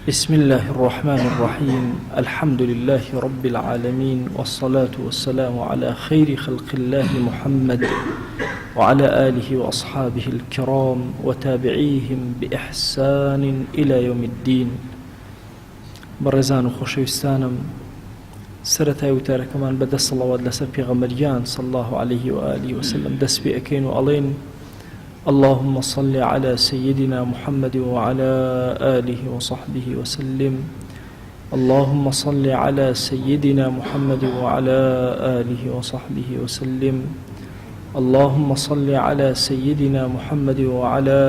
بسم الله الرحمن الرحيم الحمد لله رب العالمين والصلاة والسلام على خير خلق الله محمد وعلى آله وأصحابه الكرام وتابعيهم بإحسان إلى يوم الدين بەڕێزان و خۆشەویستانم سەرەتای وتارەکەمان بە دە سەڵەوات لەسەر پێغەمبەر گیان صلی الله علیه و آله وسلم دەست پێ ئەکەین و ئەڵێین اللهم صل على سيدنا محمد وعلى آله وصحبه وسلم اللهم صل على سيدنا محمد وعلى آله وصحبه وسلم اللهم صل على سيدنا محمد وعلى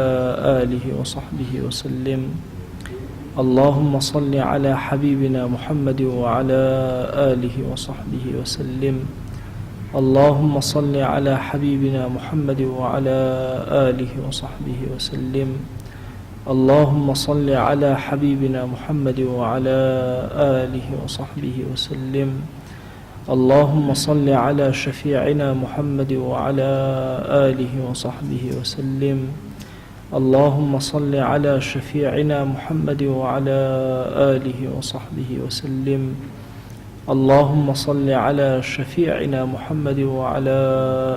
آله وصحبه وسلم اللهم صل على حبيبنا محمد وعلى آله وصحبه وسلم اللهم صل على حبيبنا محمد وعلى آله وصحبه وسلم اللهم صل على حبيبنا محمد وعلى آله وصحبه وسلم اللهم صل على شفيعنا محمد وعلى آله وصحبه وسلم اللهم صل على شفيعنا محمد وعلى آله وصحبه وسلم اللهم صل على شفيعنا محمد وعلى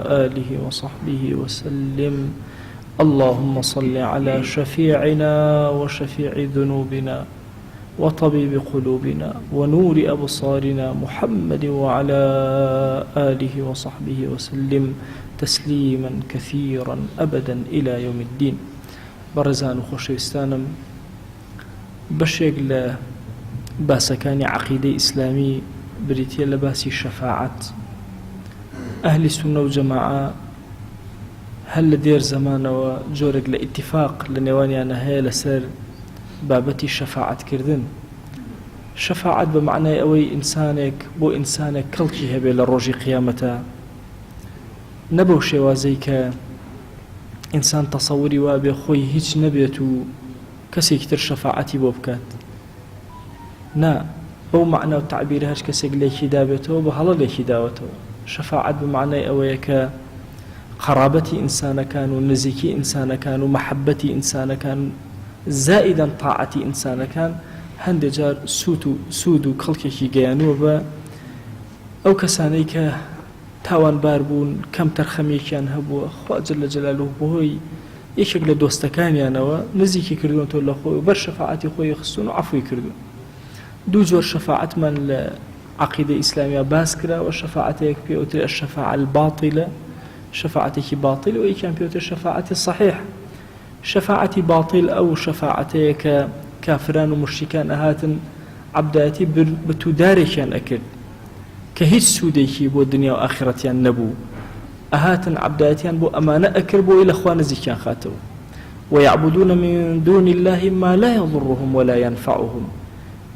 آله وصحبه وسلم اللهم صل على شفيعنا وشفيع ذنوبنا وطبيب قلوبنا ونور أبصارنا محمد وعلى آله وصحبه وسلم تسليما كثيرا أبدا إلى يوم الدين بەڕێزان و خۆشەویستانم بەشێک لە باسەکانی عەقیدەی ئیسلامی بریتیە لە باسی شەفاعەت ئەهلی سوننە و جەماعە هەر لە دێر زەمانەوە جۆرێک لە ئیتیفاق لە نێوانیانە هەیە لەسەر بابەتی شەفاعەت کردن. شەفاعەت بە مەعنای ئەوەی ئینسانێک بۆ ئینسانێک کەڵکی هەبێ لە ڕۆژی قیامەتا، نە بەو شێوازەی کە ئینسان تەسەوری وابێ خۆی هیچ نەبێت و کەسێکی تر شەفاعەتی بۆ بکات. نا، بەو مەعنا و تەعبیرە هەرچ کەسێک لێکی دابێتەوە بە هەڵە لێکی داوەتەوە. شەفاعەت بە مەعنای ئەوەیە کە قەرابەتی ئینسانەکان و نزیکی ئینسانەکان و مەحەبەتی ئینسانەکان زائیدەن تاعەتی ئینسانەکان هەندێ جار سوت و سوود و کەڵکێکی گەیانووە بە ئەو کەسانەی کە تاوانبار بوون کەم تەرخەمیەکیان هەبووە خوا جل جلاله بەهۆی یەکێک لە دۆستەکانیانەوە نزیکی کردوونەتەوە لە خۆی و بەر شەفاعەتی خۆی خستوون و عەفوی کردوون دوو جۆر شەفاعەتمان لە عەقیدەی ئیسلامیا باس کراوە شەفاعەتێک پێ وترێ الشفاعە الباطلە شەفاعەتێکی باتیل و یەکیان پێ وترێ شەفاعەتی صحیح شەفاعەتی باتیل ئەو شەفاعەتەیە کە کافران و مشریکان ئەهاتن عەبدایەتی بت و دارێکیان ئەکرد کە هیچ سوودێکی بۆ دنیا و ئاخرەتیان نەبوو ئەهاتن عەبدایەتیان بۆ ئەمانە ئەکرد بۆ ئەوەی لە خوا نزیکیان خاتەوە ويعبدون من دون الله ما لا يضرهم ولا ينفعهم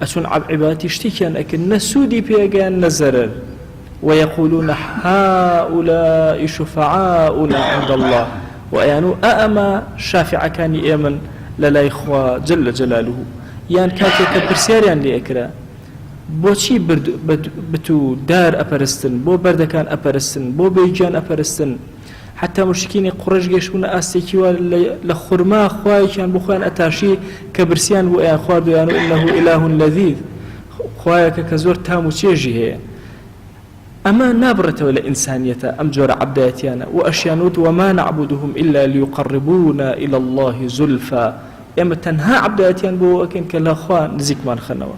ئەچوون عیبادەتی شتێکیان ئەکرد نە سوودی پێ ئەگەیان نە زەرەر ويقولون هؤلاء شفعاؤنا عند الله و ئەیان و ئا ئەمە شافعەکانی ئێمن لە لای خوا جل جلاله یان کاتێک کە پرسیاریان لێ ئەکرا بۆچی بت و دار ئەپەرستن بۆ بەردەکان ئەپەرستن بۆ بێگیان ئەپەرستن حەتا موشریکینی قوڕەیش گەیشتبوونە ئاستێکی وا لە خورما خوایەکیان بۆ خۆیان ئەتاشی کە برسیان بوو ئەیان خوارد و یان انه اله لذیذ خوایەکە کە زۆر تام و چێژی هەیە ئەمە نابڕێتەوە لە ئینسانیەتە ئەم جۆرە عەبدایەتیانە و ئەشیان وت وما نعبدهم الا ليقربونا الى الله زلفا ئێمە تەنها عەبدایەتیان بۆ ئەکەین کە لە خوا نزیکمان خەنەوە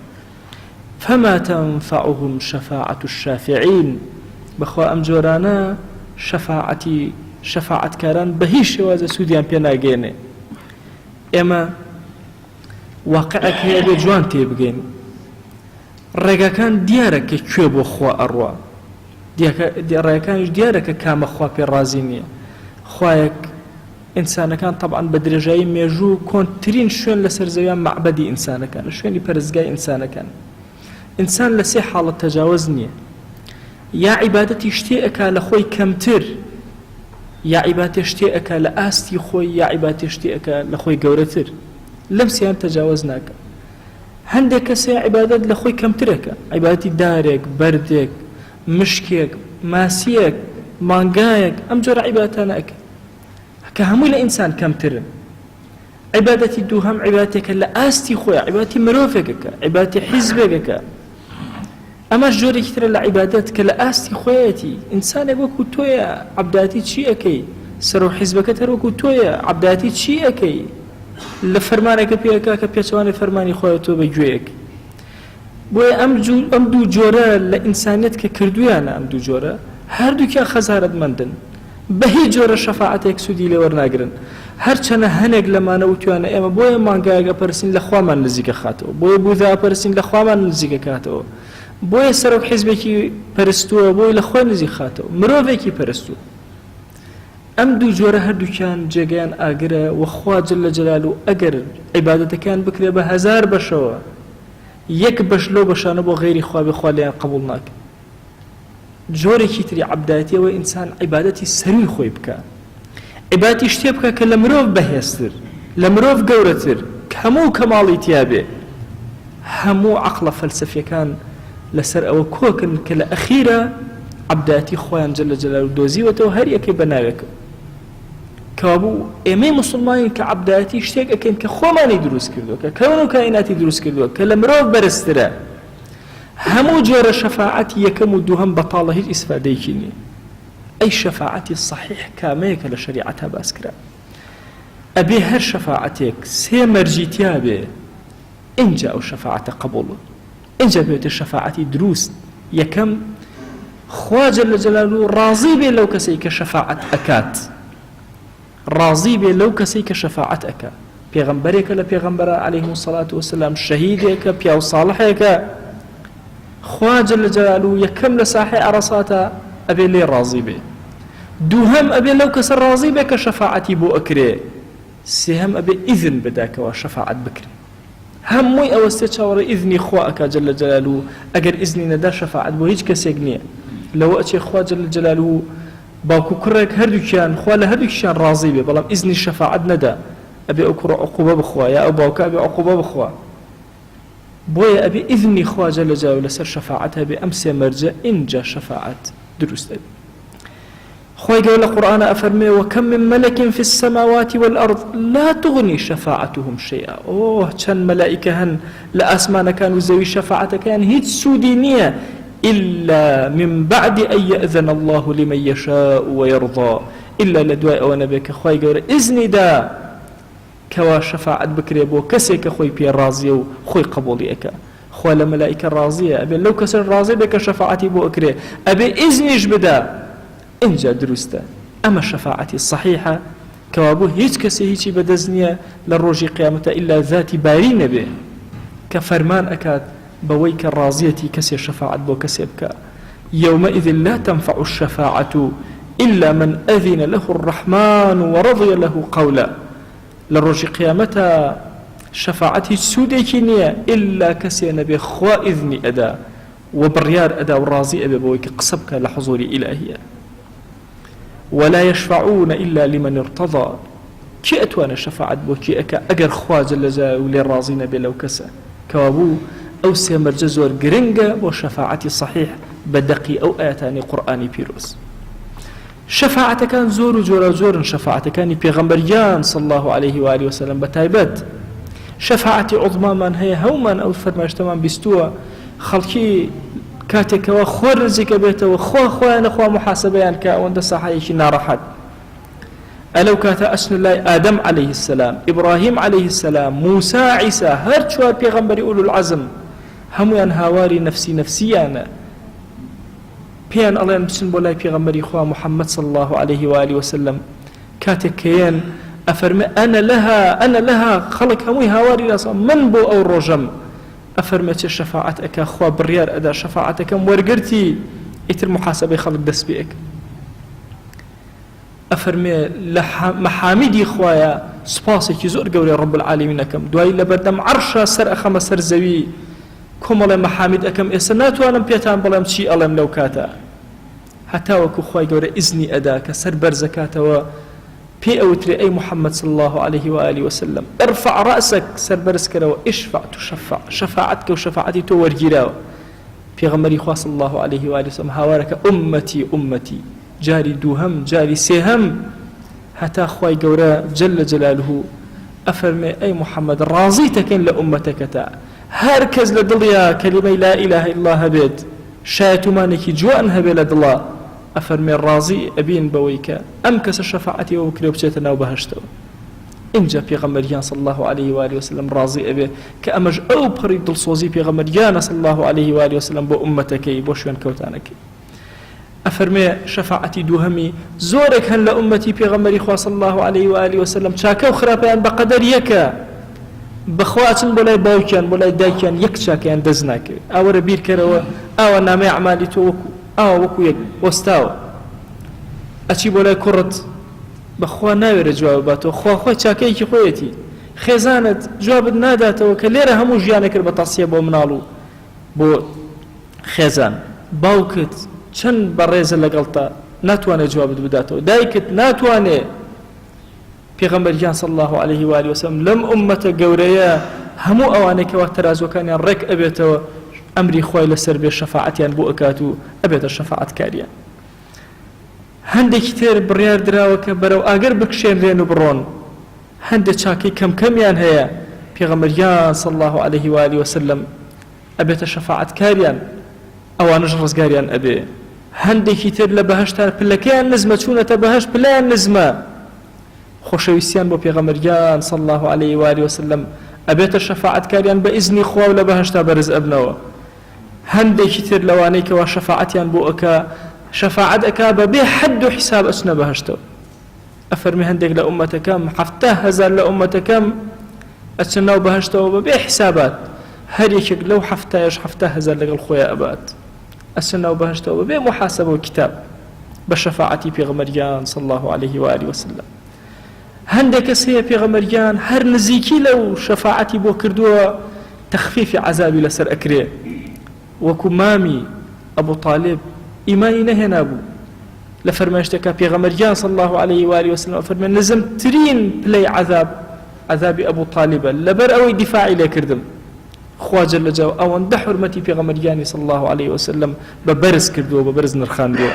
فما تنفعهم شفاعة الشافعین بەخوا ئەم جۆرانە شەفاعەتی شەفاعەتکاران بە هیچ شێوازە سوودیان پێ ناگەیەنێ ئێمە واقعێک هەیە بێ جوان تێبگەین ڕێگاکان دیارە کە کوێ بۆ خوا ئەڕوا ڕێەکانیش دیارە کە کامە خوا پێ ڕازی نییە خوایەک ئینسانەکان تەبعەن بە درێژایی مێژوو کۆنترین شوێن لەسەر زەویان مەعبەدی ئینسانەکانە، شوێنی پەرستگای ئینسانەکان. ئینسان لە سێ حاڵەت تەجاوەز نییە، یا عیبادەتی شتێ ئەکا لە خۆی کەمتر، یا عیباتێ شتێ ئەکا لە ئاستی خۆی، یا عیباتێ شتێ ئەکا لە خۆی گەورەتر. لەم سیان تەجاوەز ناکا. هەندێک کەس هەیە عیبادەت لە خۆی کەمتر ئەکا، عیبادەتی دارێک، بەردێک، مشکێک، ماسییەک، مانگایەک، ئەم جۆرە عیبادەتانە ئەکا. کە هەمووی لە ئینسان کەمترن. عیبادەتی دووهەم عیبادەتێکە لە ئاستی خۆیە، عیبادەتی مرۆڤێکەکە، عیبادەتی حیزبێکەکە. ئەمەش جۆرێکی ترە لە عیبادەت کە لە ئاستی خۆیەتی. ئینسانێک وەکو تۆیە عەبدایەتی چی ئەکەی؟ سەرۆک حیزبەکەت هەر وەکو تۆیە عەبدایەتی چی ئەکەی؟ لە فەرمانێکە پێ ئەکا کە پێچەوانەی فەرمانی خۆیە تۆ بە گوێیەک. بۆیە ئەم ئەم دوو جۆرە لە ئینسانیەت کە کردویانە ئەم دوو جۆرە هەردووکیان خەسارەتمەندن بە هیچ جۆرە شەفاعەتێک سوودی لێ وەرناگرن هەرچەنە هەنێک لەمانە وتویانە ئێمە بۆیە مانگایەک ئەپەرستین لە خوامان نزیکە خاتەوە بۆیە بوذا ئەپەرستین لە خوامان نزیکە کاتەوە بۆیە سەرۆک حیزبێکی پەرستووە بۆی لە خۆی نزیک خاتەوە مرۆڤێکی پەرستوو ئەم دوو جۆرە هەردووکیان جێگەیان ئاگرە وە خوا جل جلالو ئەگەر عیبادەتەکەیان بکرێ بە هەزار بەشەوە یەک بەش لەو بەشانە بۆ غەیری خوا بێ خوا لێیان قبوڵ ناکا. جۆرێکی تری عەبدایەتی ئەوەیە ئینسان عیبادەتی سەرووی خۆی بکا، عیبادەتی شتێ بکا کە لە مرۆڤ بەهێزتر، لە مرۆڤ گەورەتر، هەموو کەماڵی تیا بێ. هەموو عەقڵە فەلسەفیەکان لەسەر ئەوە کۆکن کە لە ئەخیرا عەبدایەتی خوایان جل جلالە دۆزیوەتەوە هەر یەکەی بە ناوێکەوە. کەوابوو ئێمەی موسڵمانین کە عەبدایەتی شتێک ئەکەین کە خۆمانی دروست کردووە، کە کەون و کائیناتی دروست کردووە، کە لە مرۆڤ بەرزترە. هەموو جۆرە شەفاعەتی یەکەم و دووهەم بەتاڵە هیچ ئیسفادەیەکی نییە. ئەی شەفاعەتی سەحیح کامەیە کە لە شەریعەتا باس کرا؟ ئەبێ هەر شەفاعەتێک سێ مەرجی تیا بێ ئینجا ئەو شەفاعەتە قبوڵە. ئینجا بێتە شەفاعەتی دروست. یەکەم، خوا جل جلالە ڕازی بێ لەو کەسەی کە شەفاعەت ئەکات. ڕازی بێ لەو کەسەی کە شەفاعەت ئەکا. پێغەمبەرێکە لە پێغەمبەران علیهم الصلاة والسلام، شەهیدێکە، پیاو ساڵحێکە. خوا جل جلالە یەکەم لە ساحەی عەرەساتا ئەبێ لێی ڕازی بێ. دووهەم ئەبێ لەو کەسە ڕازی بێ کە شەفاعەتی بۆ ئەکرێ. سێهەم ئەبێ ئیزن بدا کەوا شەفاعەت بکرێ. هەمووی ئەوەستێ چاوەڕێ ئیزنی خوا ئەکا جل جلالە، ئەگەر ئیزنی نەدا شەفاعەت بۆ هیچ کەسێک نییە. لەوە ئەچێ خوا جل جلالە باوک و کوڕێک هەردووکیان خوا لە هەردووکیشیان ڕازی بێ بەڵام ئیزنی شەفاعەت نەدا ئەبێ ئەو کوڕە عقوبە بخوا یا ئەو باوکە ئەبێ عقوبە بخوا. بۆیە ئەبێ ئیزنی خوا جل جلالە لەسەر شەفاعەت هەبێ ئەم سێ مەرجە ئینجا شەفاعەت دروست ئەبێ. خوای گەورە لە قورئانا ئەفەرموێ، وکم من ملک فی السماوات والارض لا تغنی شفاعتهم شیئا، ئۆه چەند مەلائیکە هەن لە ئاسمانەکان و زەوی شەفاعەتەکەیان هیچ سوودی نییە الا من بعد ان یأذن اللە لمن یشاء ویرضی، ئیلا لە دوای ئەوە نەبێ کە خوای گەورە ئیزنی دا کەوا شەفاعەت بکرێ بۆ کەسێک کە خۆی پێ ڕازیە و خۆی قبوڵی ئەکا. خوا لە مەلائیکە ڕازیە ئەبێ لەو کەسەش ڕازی بێ کە شەفاعەتی بۆ ئەکرێ ئەبێ ئیزنیش بدا ئینجا دروستە ئەمە شەفاعەتی سەحیحە کەوابوو هیچ کەسێ هیچی بەدەست نییە لە ڕۆژی قیامەتە ئیلا ذاتی باری نەبێ کە فەرمان ئەکات بەوەی کە ڕازیەتی کەسێ شەفاعەت بۆ کەسێ بکا يومئذ لا تنفع الشفاعة إلا من أذن له الرحمن ورضي له قولا لە ڕۆژی قیامەتا شەفاعەت هیچ سوودێکی نییە ئیلا کەسێ نەبێ خوا ئیزنی ئەدا و بڕیار ئەدا و ڕازی ئەبێ بەوەی کە قسە بکا لە حزوری ئیلاهیە ولا يشفعون إلا لمن ارتضى کێ ئەتوانێ شەفاعەت بۆ کێ ئەکا ئەگەر خوا جل جلاله لێ ڕازی نەبێ لەو کەسە کەوابوو ئەو سێ مەرجە زۆر گرنگە بۆ شەفاعەتی صحیح بە دەقی ئەو ئایەتانەی قورئانی پیرۆز شەفاعەتەکان زۆر و جۆراوجۆرن، شەفاعەتەکانی پێغەمبەر گیان صلی اللە علیه و آله وسلم بە تایبەت شەفاعەتی عوزمامان هەیە، هەموومان ئەو فەرمایشتەمان بیستووە، خەڵکی کاتێک کەوا خۆر نزیکە بێتەوە خوا خوایە نەخوا محاسبەیان کە ئەوەندە ساحەیەکی ناڕەحەت ئەلەو کاتە ئەچنە لای ئادەم علیه السلام ئیبراهیم علیه السلام موسا عیسا هەر چوار پێغەمبەری ئولو العزم هەمویان هاواری نەفسی نەفسیانە پێیان ئەڵێن بچن بۆ لای پێغەمبەری خوا محمد صلی اللە علیه و آله وسلم کاتێک کە یەن ئەفەرمێ انا لها انا لها خەڵک هەمووی هاواری لاسا من بۆ ئەو ڕۆژەم ئەفەرمێ چێ شەفاعەت ئەکا خوا بڕیار ئەدا شەفاعەتەکەم وەرگرتی ئیتر محاسبەی خەڵک دەست پێ ئەکا ئەفەرمێ لە مەحامیدی خوایە سوپاسێکی زۆر گەورەی رب العالمین ئەکەم دوایی لەبەردەم عەرشا سەر ئەخەمە سەر زەوی کۆمەڵێ مەحامید ئەکەم ئێستا ناتوانم پێتان بڵێم چی ئەڵێم لەو کاتە هەتاوەکو خوای گەورە ئیزنی ئەدا کە سەر بەرزەکاتەوە پێی ئەوترێ ئەی محمد صلی الله علیه و آله وسلم ارفع رأسك سەر بەرز کەرەوە اشفع تشفع شەفاعەت کە و شەفاعەتی تۆ وەرگیراوە پێغەمبەری خوا صلی الله علیه و آله وسلم هاوارەکە ئوممەتی ئوممەتی جاری دووهەم جاری سێهەم هەتا خوای گەورە جل جلاله. ئەفەرمێ ئەی محەممەد ڕازیتەکەین لە ئومەتەکەتا هەر کەس لە دڵیا کەلیمەی لا اله الا الله هەبێت شایەتومانێکی جوان هەبێ لە دڵا ئەفەرمێ ڕازی ئەبین بەوەی کە ئەم کەسە شەفاعەتی ئەوە بکرێ و بچێتە ناو بەهەشتەوە. ئینجا پێغەمبەر گیان صلی اللە علیه و آله وسلم ڕازی ئەبێ کە ئەمەش ئەو پەڕی دڵسۆزی پێغەمبەر گیانە صلی اللە علیه و آله وسلم بۆ ئوممەتەکەی بۆ شوێنکەوتانەکەی. ئەفەرمێ شەفاعەتی دووهەمی زۆرێک هەن لە ئوممەتی پێغەمبەری خوا صلی اللە علیه و آله وسلم چاکە و خراپەیان بەقەدەر یەکە بەخوا ئەچن بۆ لای باوکیان بۆ لای دایکیان یەک چاکەیان دەست ناکەوێت ئاوەرە بیرکەرەوە ئاوا نامەی ئەعمالی تۆ وەکو ئاوا وەکو یەک وەستاوە ئەچی بۆ لای کوڕت بەخوا ناوێرێ جواب باتەوە خوا خۆی چاکەیەکی خۆیەتی خێزانت جوابت ناداتەوە کە لێرە هەموو ژیانە کرد بە تەسیە بۆ مناڵ و بۆ خێزان باوکت چەند بەڕێزە لەگەڵتا ناتوانێت جوابت بداتەوە دایکت ناتوانێ پێغەمبەر گیان صلی الله علیه و آله وسلم لەم ئوممەتە گەورەیە هەموو ئەوانەی کەوا تەرازوەکانیان ڕێک ئەبێتەوە ئەمری خوای لەسەر بێ شەفاعەتیان بۆ ئەکات و ئەبێتە شەفاعەتکاریان. هەندێکی تر بڕیار دراوە کە بەرەو ئاگر بکشێنرێن و بڕۆن، هەندێ چاکەی کەم کەمیان هەیە پێغەمبەر گیان صلی الله علیه و آله وسلم ئەبێتە شەفاعەتکاریان ئەوانەش ڕزگاریان ئەبێ. هەندێکی تر لە بەهەشتا پلەکەیان نزمە چوونەتە بەهەشت پلەیان نزمە خۆشەویستیان بۆ پێغەمبەر گیان صلی اللە علیه و آله وسلم ئەبێتە شەفاعەتکاریان بە ئیزنی خوا و لە بەهەشتا بەرز ئەبنەوە. هەندێکی تر لەوانەی کەوا شەفاعەتیان بۆ ئەکا شەفاعەت ئەکا بە بێ حەد و حیساب ئەچنە بەهەشتەوە. ئەفەرمێ هەندێک لە ئوممەتەکەم 70,000 لە ئوممەتەکەم ئەچنە ناو بەهەشتەوە بە بێ حیسابات هەر یەکێک لەو حەفتایەش 70,000 لەگەڵ خۆیان ئەبات ئەچنە ناو بەهەشتەوە بە بێ موحاسەبە و کیتاب بە شەفاعەتی پێغەمبەر گیان صلی الله علیه و آله وسلم. هەندێک کەس هەیە پێغەمبەر گیان هەر نزیکی لەو شەفاعەتی بۆ کردووە تەخفیفی عەزابی لەسەر ئەکرێ وەکو مامی ئەبو تالیب ئیمانی نەهێنابوو لە فەرمایشتێکا پێغەمبەر گیان صلی الله علیه و آله وسلم فەرمێ نزمترین پلەی عەزاب عەزابی ئەبو تالیبە لەبەر ئەوەی دیفاعی لێکردم خوا جل جلاله ئەوەندە حورمەتی پێغەمبەر گیانی صلی الله علیه وسلم بە بەرز کردووە بە بەرز نرخاندووە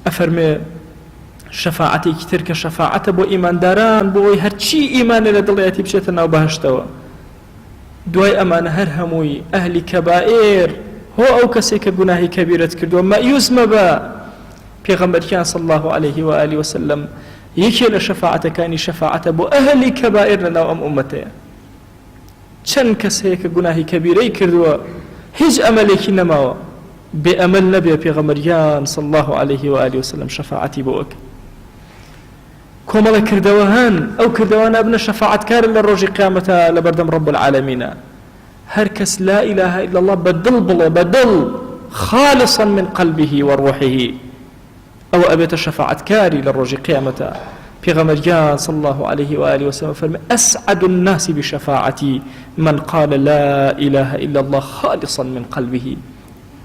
ئەفەرمێ شەفاعەتێکی تر کە شەفاعەتە بۆ ئیمانداران بۆ ئەوەی هەرچی ئیمانە لە دڵیەتی بچێتە ناو بەهەشتەوە دوای ئەمانە هەر هەمووی ئەهلی کەبائیر هۆ ئەو کەسێک کە گوناهی کەبیرەت کردووە مەئیوس مەبە پێغەمبەرکیان صلی الله علیه و آله وسلم یەکێ لە شەفاعەتەکانی شەفاعەتە بۆ ئەهلی کەبائیر لە ناو ئەم ئومەتەیە چەند کەس هەیە کە گوناهی کەبیرەی کردووە هیچ ئەمەلێکی نەماوە بێ ئەمەل نەبێ پێغەمبەر گیان صلی اللە علیه و آله وسلم شەفاعەتی بۆ ئەکا کۆمەڵە کردەوە هەن ئەو کردەوانە ئەبنە شەفاعەتکار لە ڕۆژی قیامەتە لە بەردەم ڕب العالمینە هەر کەس لا اله الا الله بە دڵ بڵێ بە دڵ خالصا من قلبه وروحه ئەوە ئەبێتە شەفاعەتکاری لە ڕۆژی قیامەتا، پێغەمبەر گیان صلی اللە علیه و آله وسلم فەرمی اسعد الناس بشفاعتی من قال لا اله الا اللە خالصا من قلبه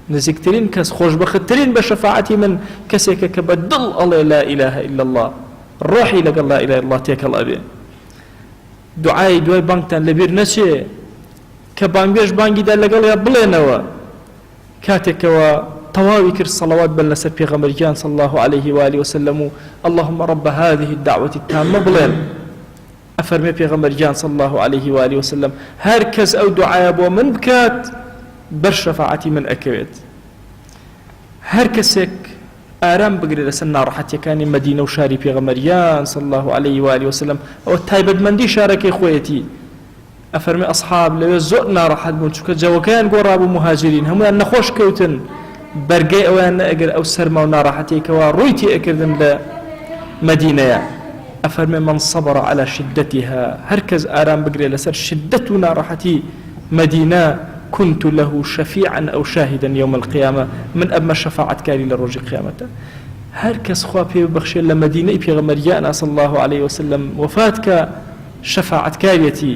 نزیکترین کەس خۆشبەختترین بە شەفاعەتی من کەسێکە کە بە دڵ ئەڵێ لا اله الا اللە ڕۆحی لەگەڵ لا اله الا اللە تێکەڵ ئەبێ. دوعای دوای بانگتان لەبیر نەچێ کە بانگبێژ بانگی دا لەگەڵیا بڵێنەوە. کاتێک کەوا تەواوی کرد صلوات بەن لەسەر پێغەمبەر گیان صلی اللە علیه و آله وسلم و اللهم رب هذه الدعوة التامە بڵێن ئەفەرمێ پێغەمبەر گیان صلی اللە علیه و آله وسلم هەر کەس ئەو دوعایە بۆ من بکات بەر شەفاعەتی من ئەکەوێت هەر کەسێک ئارام بگرێت لەسەر ناڕەحەتیەکانی مەدینە و شاری پێغەمبەر گیان صلی اللە علیه و آله وسلم ئەوە تایبەتمەندی شارەکەی خۆیەتی ئەفەرمێ ئەسحاب لەوێ زۆر ناڕەحەت بوون چونکە جەوەکەیان گۆڕابوو موهاجرین هەموویان نەخۆش کەوتن بەرگەی ئەویان نەئەگرت ئەو سەرما و ناڕەحەتیەی کەوا ڕووی تێ ئەکردن لە مەدینەیە ئەفەرمێ من صبر على شدتها هەر کەس ئارام بگرێ لەسەر شدەت و ناڕەحەتی مەدینە كنت له شفيعا أو شاهدا يوم القيامة من ئەبمە شەفاعەتکاری لە ڕۆژی قیامەتە هەر کەس خوا پێ ببەخشێ لە مەدینەی پێغەمبەر گیان صلی الله عليه وسلم وفات کە شەفاعەتکاریەتی،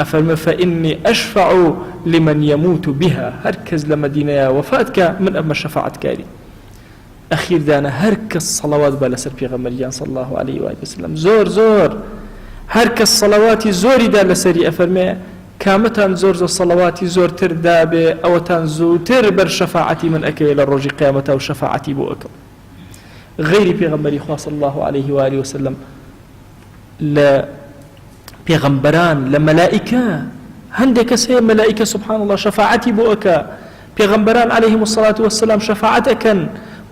ئەفەرموێ فإنی اشفع لمن یموت بها، هەر کەس لە مەدینەیا وەفات کا من ئەبمە شەفاعەتکاری. ئەخیر دانە هەر کەس سەڵەوات با لەسەر پێغەمبەر گیان صلی اللە علیه و آله وسلم زۆر زۆر هەر کەس سەڵەواتی زۆری دا لەسەری ئەفەرمێ کامەتان زۆر زۆر سەڵەواتی زۆرتر دابێ ئەوەتان زووتر بەر شەفاعەتی من ئەکەوێ لە ڕۆژی قیامەتا و شەفاعەتی بۆ ئەکەم. غەیری پێغەمبەری خوا صلی اللە علیه و آله وسلم لە. پێغەمبەران، لە مەلائیکە، هەندێک کەس هەیە مەلائیکە سبحان اللە شەفاعەتی بۆ ئەکا، پێغەمبەران علیهم الصلاة والسلام شەفاعەت ئەکەن،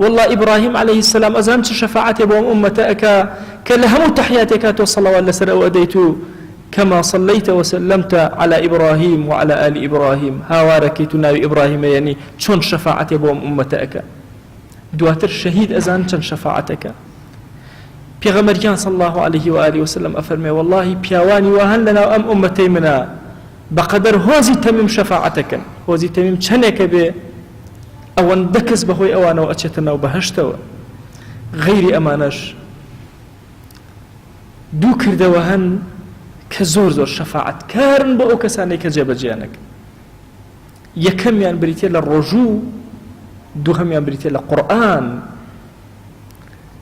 واللە ئیبراهیم علیه السلام ئەزانم چ شەفاعەتێ بۆ ئەم ئوممەتە ئەکا کە لە هەموو تەحیاتێکا تۆ صەڵەوات لەسەر ئەو ئەدەیت و کما صلیت وسلمت علی ابراهیم وعلی آل ابراهیم هاوارەکەیت و ناوی ئیبراهیم ئەیەنی چۆن شەفاعەتێ بۆ ئەم ئوممەتە ئەکا. دواتر شەهید ئەزان چەند شەفاعەت ئەکا. پێغەمبەر گیان صلی اللە علیه و آله وسلم ئەفەرمێ وەڵاهی پیاوانی وا هەن لەناو ئەم ئوممەتەی منا بەقەدەر هۆزی تەمیم شەفاعەت ئەکەن. هۆزی تەمیم چەنێکە بێ ئەوەندە کەس بەهۆی ئەوانەوە ئەچێتە ناو بەهەشتەوە. غەیری ئەمانەش دوو کردەوە هەن کە زۆر زۆر شەفاعەتکارن بۆ ئەو کەسانەی کە جێبەجێیان ئەکەن. یەکەمیان بریتیە لە ڕۆژوو، دووهەمیان بریتیە لە قورئان.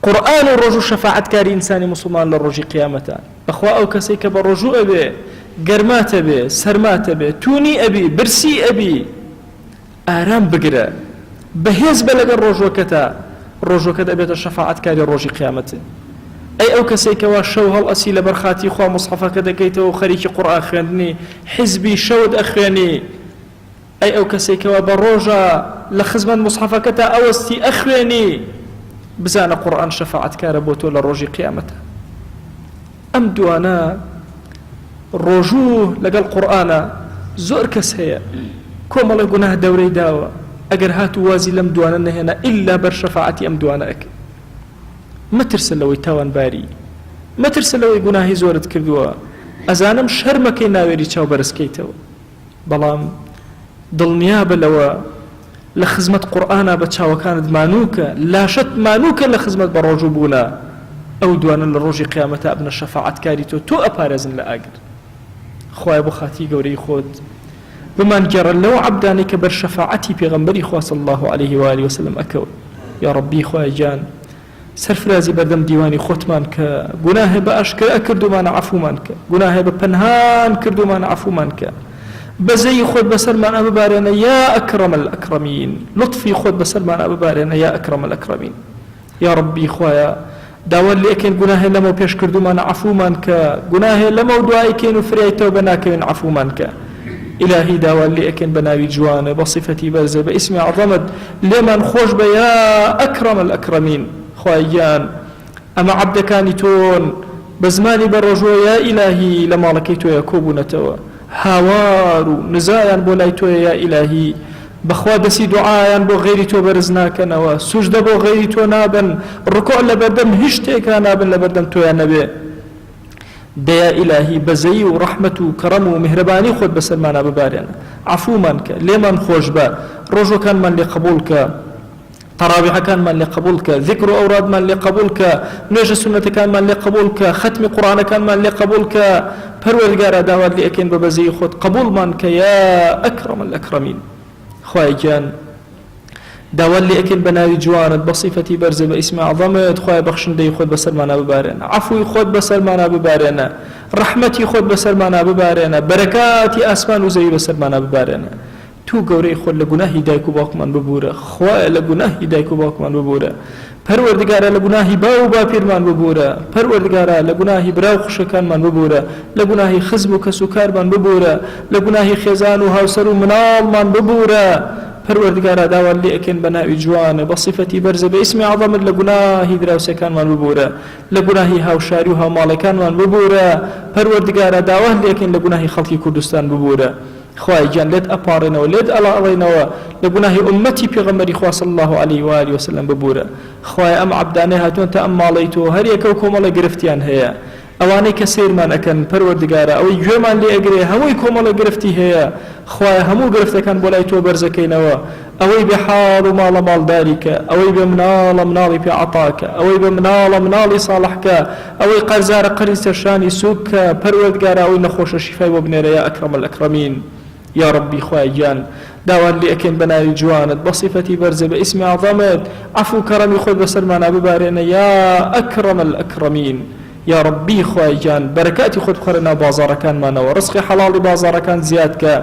قورئان و ڕۆژوو شەفاعەتکاری ئینسانی موسڵمان لە ڕۆژی قیامەتە. بەخوا ئەو کەسەی کە بە ڕۆژوو ئەبێ، گەرمات ئەبێ، سەرمات ئەبێ، توونی ئەبی، برسی ئەبی، ئارام بگرە، بەهێز بە لەگەڵ ڕۆژووەکەتا، ڕۆژووەکەت ئەبێتە شەفاعەتکاری ڕۆژی قیامەت. ئەی ئەو کەسەی کەوا شەو هەڵئەسی لەبەر خاتری خوا موسحەفەکە دەکەیتەوە و خەریکی قورئان خوێندنی، حیزبی شەوت ئەخوێنی، ئەی ئەو کەسەی کەوا بە ڕۆژا لە خزمەت موسحەفەکەتا ئەوەستی ئەخوێنی، بزانە قورئان شەفاعەتکارە بۆ تۆ لە ڕۆژی قیامەتا. ئەم دوانە ڕۆژوو لەگەڵ قورئانە زۆر کەس هەیە کۆمەڵێ گوناه دەورەی داوە ئەگەر هاتوو وازی لەم دوانە نەهێنا ئیلا بەر شەفاعەتی ئەم دوانە ئەکەی. مەترسە لەوەی تاوانباری، مەترسە لەوەی گوناهی زۆرت کردووە، ئەزانم شەرمەکەی ناوێری چاو بەرز کەیتەوە، بەڵام دڵنیابە لەوە لە خزمەت قورئانا بە چاوەکانت مانووکە، لاشەت مانووکە لە خزمەت بە ڕۆژوو بوونا، ئەو دوانە لە ڕۆژی قیامەتا ئەبنە شەفاعەتکاری تۆ، تۆ ئەپارێزن لە ئاگر. خوایە بۆ خاتری گەورەی خۆت بمانگێڕە لەو عەبدانەی کە بەر شەفاعەتی پێغەمبەری خوا صلی اللە علیه و آله وسلم ئەکەون. یاڕەبی خوایە گیان سەرفرازی بەردەم دیوانی خۆتمان کە گوناهێ بە ئاشکرا کردومانە عەفومان کە گوناهێ بە پەنهان کردومانە عەفومان کە بەزەیی خۆت بەسەرمانا ببارێنە یا ئەکرەم الئەکرەمین لوتفی خۆت بەسەرمانا ببارێنە یا ئەکرەم الئەکرەمین یاڕەبی خوایە داوات لێ ئەکەین گوناهێ لەمەو پێش کردومانە عەفومان کە گوناهێ لەمەو دوا ئەیکەین و فریای تەوبە ناکەوین عەفومان کە ئیلاهی داوات لێ ئەکەین بە ناوی جوانە بە سیفەتی بەرزە بە ئیسمی عەزەمت لێمان خۆش بە یا ئەکرەم الئەکرەمین خوایە گیان ئەمە عەبدەکانی تۆن بە زمانی بەڕۆژووە یا ئیلاهی لە ماڵەکەی تۆیا کۆبوونەتەوە هاوار و نزایان بۆ لای تۆیە یا ئیلاهی بەخوا دەسی دوعایان بۆ غەیری تۆ بەرز ناکەنەوە، سوجدە بۆ غەیری تۆ نابەن، ڕکوع لەبەردەم هیچ شتێکا نابن لەبەردەم تۆیا نەبێ. دە یا ئیلاهی بەزەیی و ڕەحمەت و کەڕەم و میهرەبانی خۆت بەسەرمانا ببارێنە، عەفومان کە، لێمان خۆشبە، ڕۆژوەکانمان لێ قبوڵ کە، تەڕاویحەکانمان لێ قبوڵ کە، زیکر و ئەورادمان لێ قبوڵ کە، نوێژە سوننەتەکانمان لێ قبوڵ کە، خەتمی قورئانەکانمان لێ قبوڵ کە، پەروەردگارا داوات لێ ئەکەین بە بەزەیی خۆت قبوڵمان کە یا اکرم الاکرمین. خوایە گیان داوات لێ ئەکەین بە ناوی جوانت بە سیفەتی بەرزت بە ئیسمی عەزەمت خوایە بەخشندەی خۆت بەسەرمانا ببارێنە عەفوی خۆت بەسەرمانا ببارێنە ڕەحمەتی خۆت بەسەرمانا ببارێنە بەرەکاتی ئاسمان و زەوی بەسەرمانا ببارێنە توو گەورەی خۆت لە گوناهی دایک و باوکمان ببورە خوایە لە گوناهی دایک و باوکمان ببورە پەروەردگارا لە گوناهی باو و باپیرمان ببورە پەروەردگارا لە گوناهی برا و خوشکەکانمان ببورە لە گوناهی خزم و کەس و کارمان ببورە لە گوناهی خێزان و هاوسەر و مناڵمان ببورە پەروەردگارا داوات لێ ئەکەین بە ناوی جوانە بە سیفەتی بەرزە بە ئیسمی عەزەمت لە گوناهی دراوسێکانمان ببورە لە گوناهی هاوشاری و هاوماڵەکانمان ببورە پەروەردگارا داوات لێ ئەکەین لە گوناهی خەڵکی کوردستان ببورە خوایە گیان لێت ئەپاڕێنەوە لێت ئەڵاڵێنەوە لە گوناهی ئوممەتی پێغەمبەری خوا صلی اللە علیه و آله وسلم ببورە خوایە ئەم عەبدانەی هاتوون تا ئەم ماڵەی تۆ هەر یەکەو کۆمەڵێ گرفتیان هەیە ئەوانەی کە سەیرمان ئەکەن پەروەردگارا ئەوەی گوێمان لێ ئەگرێ هەمووی کۆمەڵێ گرفتی هەیە خوایە هەموو گرفتەکان بۆ لای تۆ بەرزەکەینەوە ئەوەی بێ حاڵ و ماڵە ماڵداری کە، ئەوەی بێ مناڵە مناڵی پێ عەتا کە، ئەوەی بێ مناڵە مناڵی ساڵح کە، ئەوەی قەرزارە قەرزی سەرشانی سوک کە، پەروەردگارا ئەوەی نەخۆشە شیفای بۆ بنێرە یا اکرم الاکرمین یا ربی خوایە گیان داوات لێ ئەکەین بە ناوی جوانت بە سیفەتی بەرزت بە ئیسمی عەزەمت عەفو و کەڕەمی خۆت بەسەرمانا ببارێنە یا اکرم الاکرمین. یاڕەبی خوای گیان بەرەکاتی خۆت بخەرە ناو بازاڕەکانمانەوە ڕزقی حەڵاڵی بازاڕەکان زیاد کە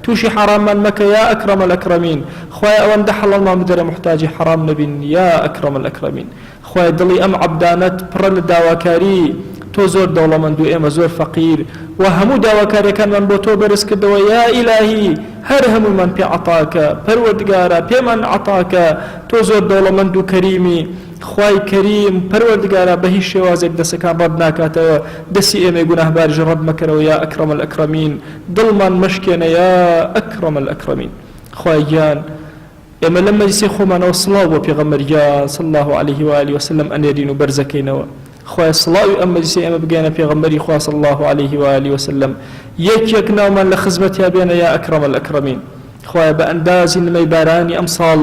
توشی حەڕاممان مەکە یا اکرم الاکرمین خوایە ئەوەندە حەڵاڵمان بدەرە موحتاجی حەڕام نەبین یا اکرم الاکرمین خوایە دڵی ئەم عەبدانەت پڕە لە داواکاری. تۆ زۆر دەوڵەمەند و ئێمە زۆر فەقیر و هەموو داواکاریەکانمان بۆ تۆ بەرز کردەوە یا ئیلاهی هەر هەموویمان پێ عەتاکە پەروەردگارا پێمان عەتاکە تۆ زۆر دەوڵەمەند و کەریمی خوای کەریم پەروەردگارا بە هیچ شێوازێک دەسەکان ڕەت ناکاتەوە دەسی ئێمەی گوناهباریش ڕەت مەکەرەوە یا اکرم الاکرمین دڵمان مەشکێنە یا اکرم الاکرمین خوای گیان ئێمە لەم مەجلیسەی خۆمانەوە سڵاو بۆ پێغەمبەر گیان صلی اللە علیه و آله وسلم ئەنێرین و بەرزەکەینەوە خوایە سڵاوی ئەم مەجلیسەی ئێمە بگەیەنە پێغەمبەری خوا صلی اللە علیه و آله وسلم یەک یەک ناومان لە خزمەتیا بێنە یا اکرم الاکرمین خوایە بە ئەندازی نمەی بارانی ئەمساڵ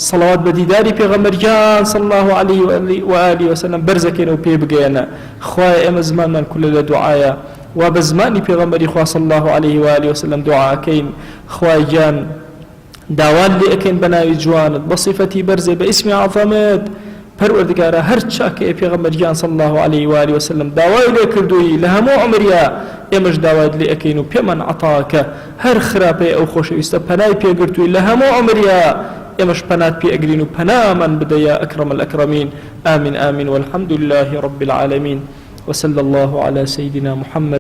سەڵەوات بە دیداری پێغەمبەر گیان صلی اللە علیه و آله وسلم بەرزەکەینەوە پێی بگەیەنە خوایە ئێمە زمانمان کولە لە دوعایە وا بە زمانی پێغەمبەری خوا صلی اللە علیه و آله وسلم دوعاکەین خوایە گیان داوات لێ ئەکەین بە ناوی جوانت بە سیفەتی بەرزێ بە ئیسمی عەزەمت پەروەردگارا هەر چاکەیە پێغەمبەر گیان صلی اللە علیه و آله وسلم داوای لێ کردووی لە هەموو عومریا ئێمەش داوات لێ ئەکەین و پێمان عەتاکە هەر خراپەیە ئەو خۆشەویستە پەنای پێ گرتووی لە هەموو عومریا ئێمەش پەنات پێ ئەگرین و پەنامان بدە یا اکرم الاکرمین آمین آمین والحمد لله رب العالمین وصلی الله علی سیدنا محمد.